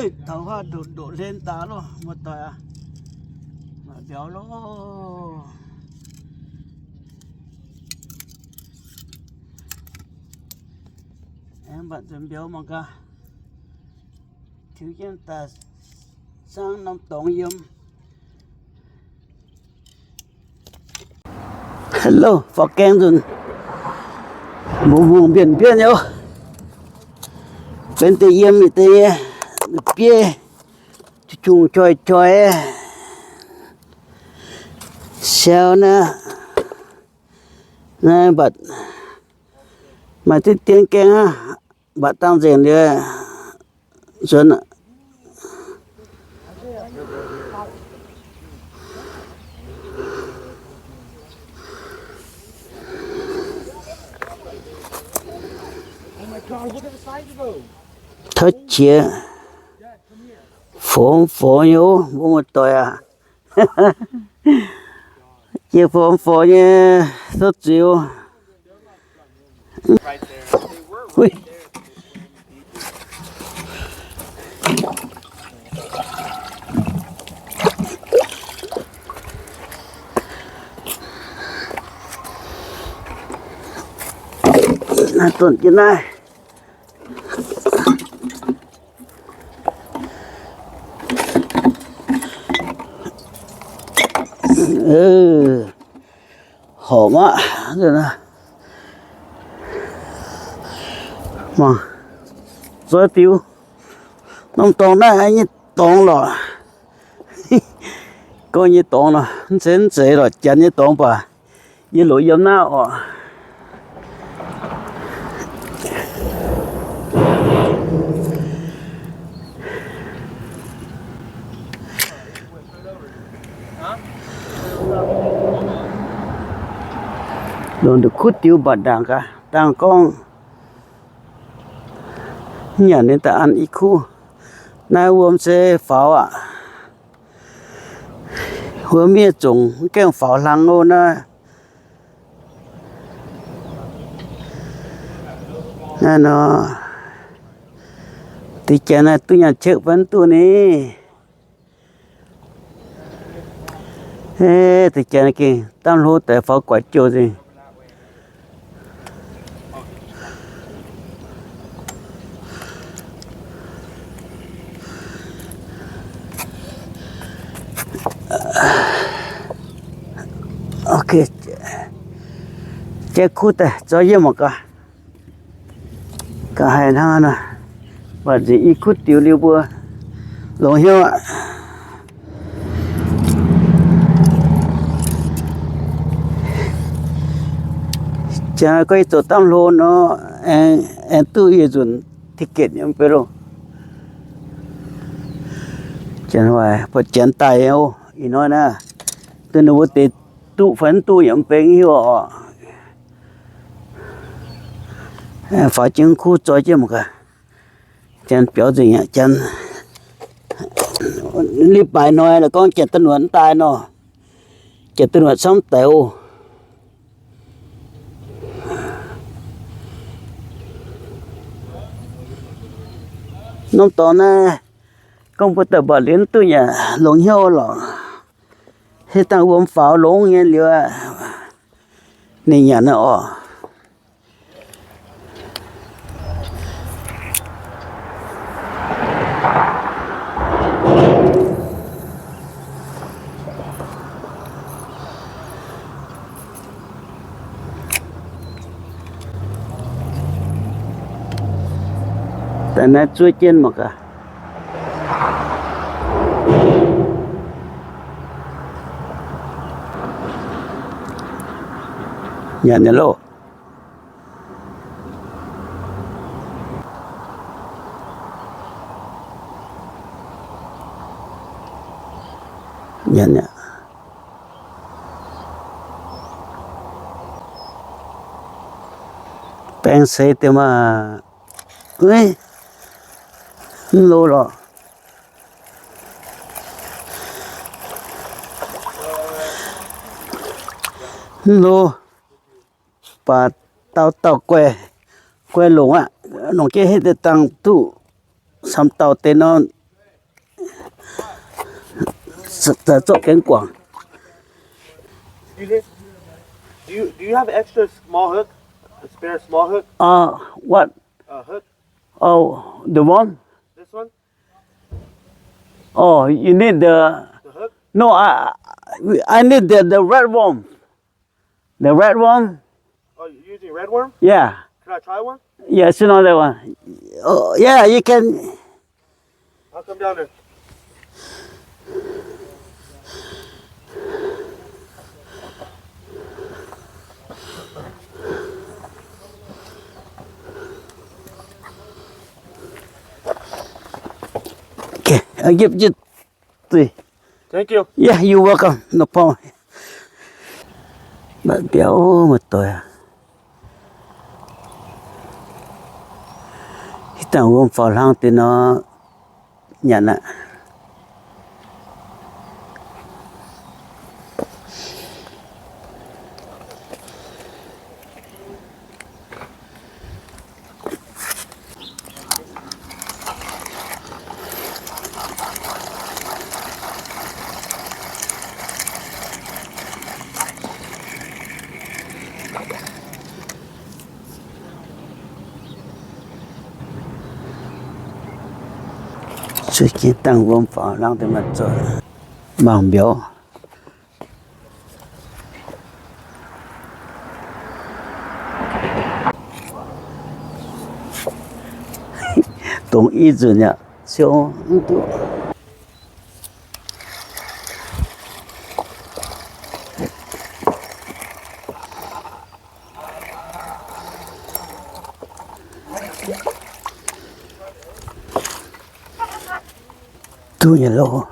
Taux huaav ndoqc ndoqc hlen daaih loh, muoz-doic aac. Mbiauz loh. Aengx mbatc nzunc mbiauz mangc gaax. Tiux jienv daaih saangv norm dorngx yiem. Loh, faaux gaeng nzunc, mbungx mbungx mbienv mbienv nyei. Benx deix yiem yietc deix nyei, bieiv qungx qungx joih joih. Siou naaiv, naaiv mbatc maaih diqv dien gaeng aqv, mbatc dangh nzengc liuz nzuonx. Tov jiex fongx fongx nyei, mbuo muoz-doic aac. Jiex fongx fongx nyei, tov ziux. Naaiv dunh jienv naaiv. Horpc maqv. Mangc, zoih diux. Norm dorngx naaiv nyei dorngx lorqc. Gorngv nyei dorngx nor, mv zeiz, mv zeiz lorqc, janx nyei dorngx baac yie loz yiem naaiv oc. Longc nduqc kuv diux mbatc ndaangc gaax, dangh gorngv nyanc ninh daaih an i kuv. Naaiv wuom se faaux aqv. Wuom miev zungc mv gaengh faaux hlang oc naaiv. Naaiv nor, deix janx naaiv duqv nyaanh qeqv fai mv duqv ni? Deix janx gengh damh hlo daaih faaux guaix jouh nzengc. Ok, jaiv kuv daaih zorqv yiem mangc gaax. Ga'haiz hnangv naaiv, mbatc nzengc i kuv diux liuz mbuo longx hnyouv aqv. Jangx gorngv yie zoux damh hlo nor, aengx duqv yietc nzunc ticket yiem bei loh. Janx, buatc janx daaih oc, ih hnoi naaiv, duqv ninh mbuo deix duqv fai mv duqv yaac mv benx hiuv oc. Faaux jienv kuv zoi jienv mangc gaax. Janx biaux nzengc aqv, janx. Li baaix hnoi la'gorngv janx da'nuotc mv daaih nor, janx da'nuotc camv deix oc. Norm dorngx naaiv, gorngv mbuo daaih mbatc liuz mv duqv yaac longx hnyouv lorqc. Se dangh wuom faaux longx nyei liuz, ninh nyanc naaiv oc. Daaih naaiv zuov jienv mangc gaax. Nyanc nyei loh. Nyanc nyei. Baeng seix deix maah. Mv loz lorqc. Mv loz, baac dauh dauh guai, guai longc aqv. Longc jienv hitv deix dangh duqv camv dauh deix nor, zoqv gengh guangc. Do you, do you have extra small hook? A spare small hook? Uh, what? A hook? Oh, the one? This one? Oh, you need the, the hook? No, I, I need the, the red one. The red one? Oh, you're using red worm? Yeah. Can I try one? Yeah, it's another one. Oh, yeah, you can. I'll come down there. Okay, I'll give you three. Thank you. Yeah, you're welcome. No problem. Mbatc mbiauz muoz-doic. Ih dangh wuom faaux hlang deix nor nyanc aqv. Sueih jienv dangh wuom faaux hlang deix maiv zoih. Mangc mbiauz. Dongh i nzunc yaac siou mv duqv. Duqv nyei loh.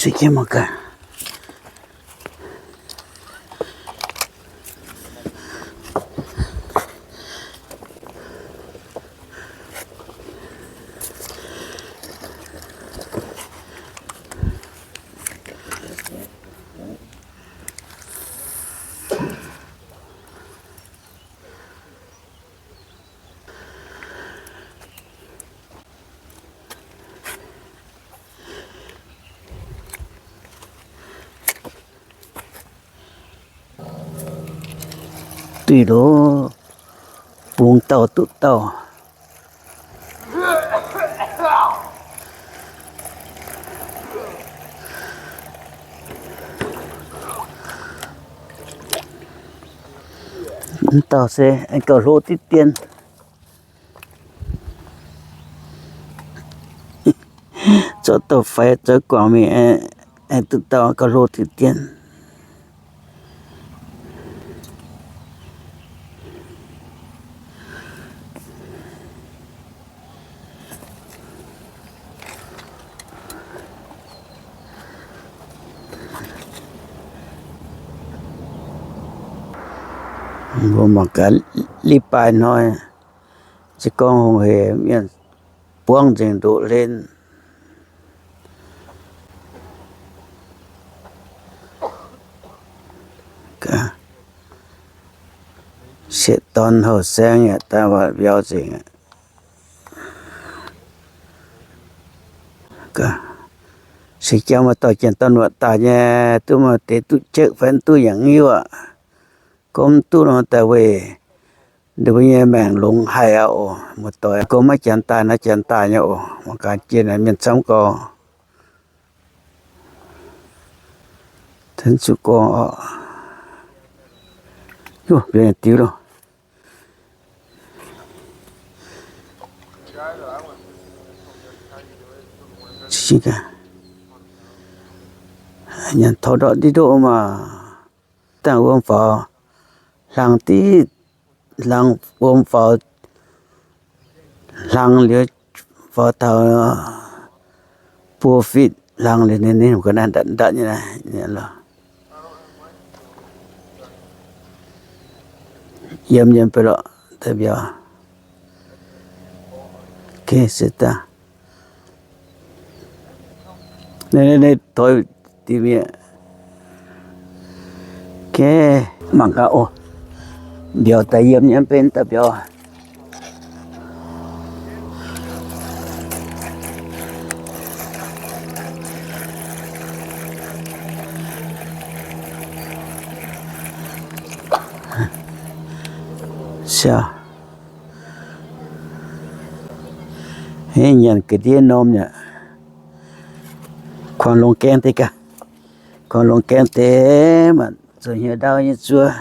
Sueih jienv mangc gaax. Duih loh, bungx dauh duqv dauh. Mv dauh se aengx gauh hlo diqv dien. Zorqv douh faix zoux guangc mingh, aengx duqv dauh gauh hlo diqv dien. Mbuo mangc gaax, li baaix hnoi se gorngv hungh hec mienh buangv nzengc ndoqc hlen. Sieqv dorn houh saeng yaac daaih mbiauz nzengc. Se jangx maaih dauh janx-dorn-luoqc daaih nyei, duqv maaih deix duqv jeiv fai duqv yangh hiuv aqv. Gorngv mv duqv nor daaih weih ninh mbuo nyei maengc longx haic aqv oc. Muoz-doic, gorngv maiv janx daaih nor janx daaih nyei oc. Mangc gaax jiex naaic mienh camv gau. Zuqc gorngv oc. Mbiauz diuv loh. Nyanc taux ndortv ndiev ndoqv maah. Dangh wuom faaux hlang diqv, hlang wuom faaux hlang liuz, faaux taux buo fitv hlang liuz ninh, ninh ga'naaiv ndatc ndatc nyei naaiv. Yiem yiem beiv lorqc, daaih mbiauz. Okay, se daaih. Naaiv, naaiv, naaiv toi deix mienh. Okay, mangc gaax oc. Mbiauz daaih yiem nyei mv benx daaih mbiauz. Siao. Hei, nyanc ga'ndiev norm yaac kuangx longx gaengh deix gaax. Kuangx longx gaengh deix maah, zuqc hnyouv ndau nyei zuov.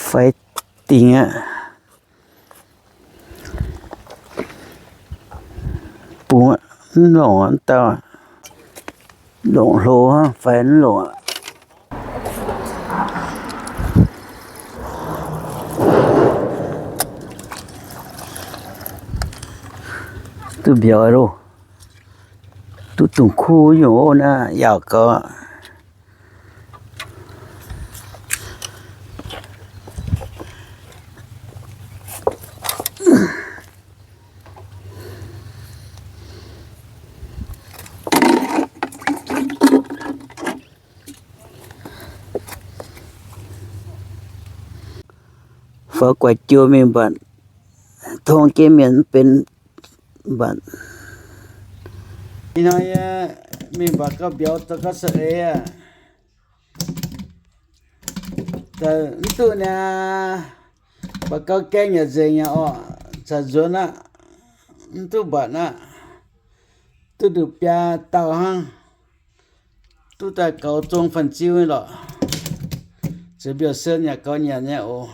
Fai dingc aqv. Bungx aqv, mv longc aqv, mv dauh aqv. Longc hlo hnangv, fai mv longc aqv. Duqv mbiauz loh. Duqv dungz kuv nyungc naaiv yaauc gaux. Faaux guaix jiu mingh mbatc, tong jienv mienh mv benx mbatc. Ih hnoi yie mingh mbatc gauh mbiauz daaih gauh sa'eix aqv. Mv duqv niaa, mbatc gauh gaeng yaac nzengc yaac orqc, caux nzuonx aqv. Mv duqv mbatc aqv. Duqv nduqc biaa dauh hnangv. Duqv daaih goux zong fan-ziu nyei lorqc. Zoux mbiauz-sen yaac gauh nyanc nyei oc.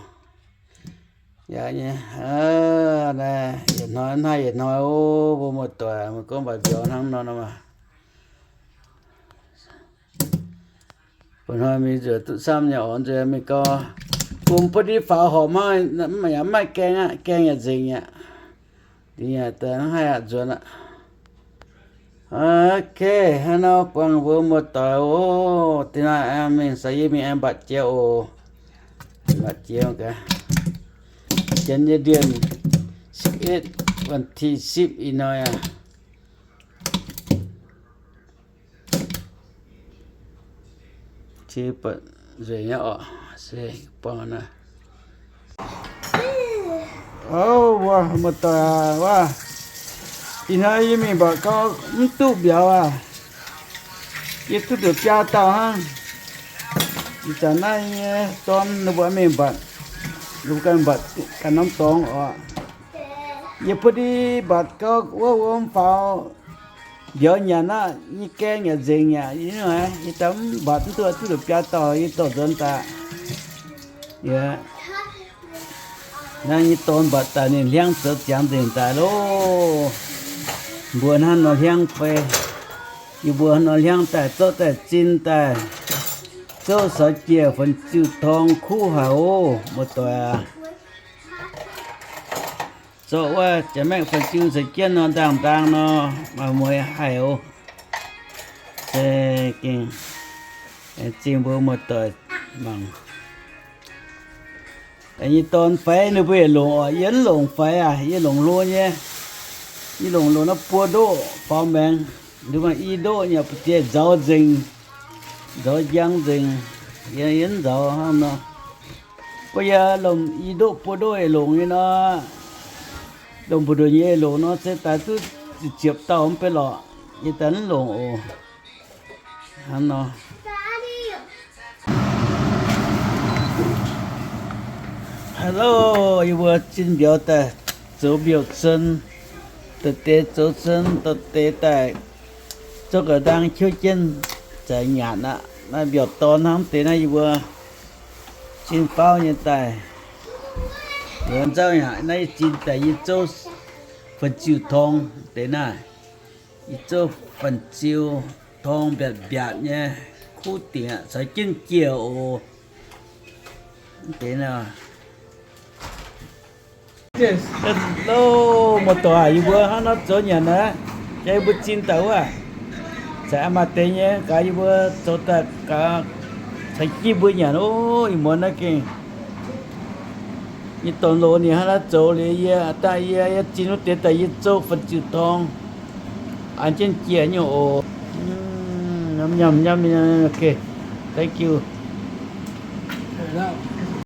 Yaac nyei, naaiv yietc hnoi hnangv yietc hnoi ov, mbuo muoz-doic, meih gorngv mbatc mbiauz hnangv nor nor maah. Mba'hnoi mingh nzuonx duqv camv nyei oc, nzuonx mingh gau, bun ba'di faaux horpc maiv, yaac mv maaih gaeng aqv, gaeng yaac nzengc aqv. Dingc yaac daaih hnangv haih aqv, nzuonx aqv. Ok, hnangv nor buangh mbuo muoz-doic oc. Dingc naaiv mingh sai yie mingh aengx mbatc jiex oc. Mbatc jiex gaax. Janx nyei ndienh สิบเอ็ด วันที่สิบ ih hnoi aqv. Nzueic nyei orqc, se buangh naaiv. Ov, wuov muoz-doic aac, wuov, ih hnoi yie mingh mbatc gau mv duqv mbiauz aac. Yie duqv nduqc biaa dauh hnangv. Ih zanc naaiv nyei dorn ninh mbuo mingh mbatc, ninh mbuo ganh mbatc ganh norm dorngx oc. Yie butv di mbatc gau wuov wuom faaux mbiauz nyanc aqv, nyei gaeng yaac nzengc yaac, yie daaih mv mbatc mv duqv, duqv nduqc biaa dauh, yie dorh nzuonx daaih. Yie naaiv nyei dorn mbatc daaih ninh hliangv zoux ziangx nzengc daaih loh. Mbuo hnangv nor hliangv fai, yie mbuo hnangv nor hliangv daaih, zorqv daaih zin daaih, zouv saux jieh fun-ziu torng kuv haic oc, muoz-doic aac. Zorqv wuov janx-maengv fun-ziu caux jienv nor, ndaangh ndaang nor, maaih mueiz haic oc. Se gengh zingh mbuo muoz-doic mangc. Nyei dorn faix ninh mbuo yietc longc oc, yie mv longc faix aac, yie longc hlo nyei. Yie longc, longc naaiv buo ndoqv faaux maengx, nduov maaih i ndoqv nyei, ba'ziex nzauz nzengc, nzauz njang nzengc. Yie, yie mv nzauz hnangv nor. Gorngv yie lomh i ndoqv buo ndoqv yietc longc nyei nor, lomh mbu'ndongx nyei longc nor, se daaih duqv ziepc ziepc dauh mv bei lorqc. Yie daaih mv longc oc. Hnangv nor. Hello, yie mbuo zinh mbiauz daaih zoux mbiauz-sen, dorh deix zoux sen, dorh deix daaih zouv ga'ndaang qiuv jienv zaaix nyanc aqv. Naaiv mbiauz-dorn hnangv deix naaiv yie mbuo zinh faauv nyei daaih. Yie nzauv haic naaiv, yie zinh daaih yie zouv fan-ziu torng deix naaiv. Yie zouv fan-ziu torng mbiaatc-mbiaatc nyei, kuv dingc aqv, caux jienv jieh oc. Deix naaiv Hello, muoz-doic, yie mbuo hnangv nor zoux nyanc aqv. Jaa yie mbuo zinh daaih wuov, caux maaih deix nyei gaax yie mbuo zoux daaih gaax, caux jienv mbuo nyanc oc. Ih muonz naaiv gengh nyei dorn loz ninh hnangv naaiv zoux liuz, yie daaih yie, yie zinh wuov deix daaih yie zoux fan ziu dorng, an jienv jiex nyei oc. Thank you.